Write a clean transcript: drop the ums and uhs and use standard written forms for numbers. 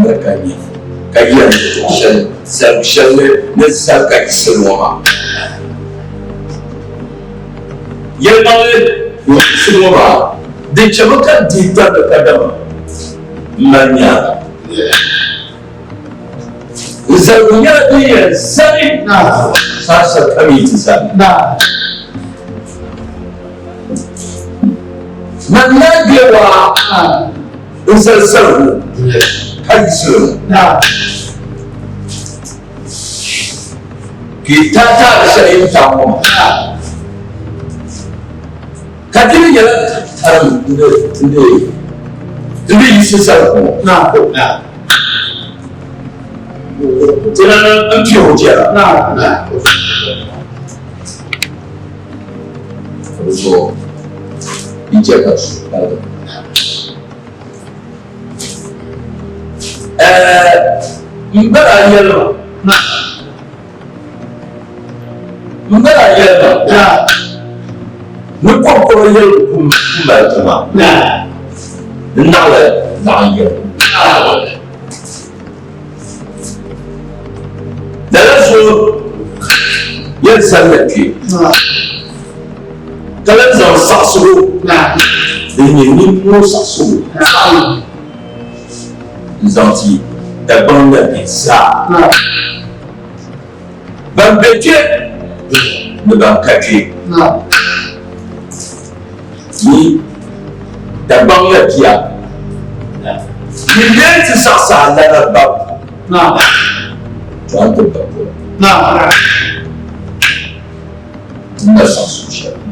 Miri ka nya ka yɛli yɛtɔɣ shɛli zaligu shɛli ni zali ka yiɣisiri ŋɔ maa. Yɛlimaŋli yiɣisibu ŋɔ maa, di chɛmi ka n dihi tabili kadama m mali nyaaŋa. N zaligu nyɛla din yɛn zani saha shɛli kam yi ti zani. Man Naa Gbewaa n-zali zaligu ka yiɣisiri li. Ka yi taataari shɛli yi ni taai ŋɔ maa, ka di mi nyɛla tarim n-di yiɣisi zaligu ŋɔ. Dina m-piɛ o jɛra. Ka di zuɣu yi chɛ ka suhu paligi. M bala a yɛli ma. M bala a yɛli ma. Ni kɔŋkɔba yɛligu ku mali ti ma. Ni naɣila naɣ yɛligu. Lala zuɣu yɛn zalila kpe ka lan zaŋ saɣisigu din nyɛ nimmoo saɣisigu n-zaŋ ti Dagbaŋ nabihi zaa ban be kpe ni ban ka kpe ni Dagbaŋ nabia yi lee ti saɣisi a lana babu to a ni ti ba polo. N na saɣisi o shɛli.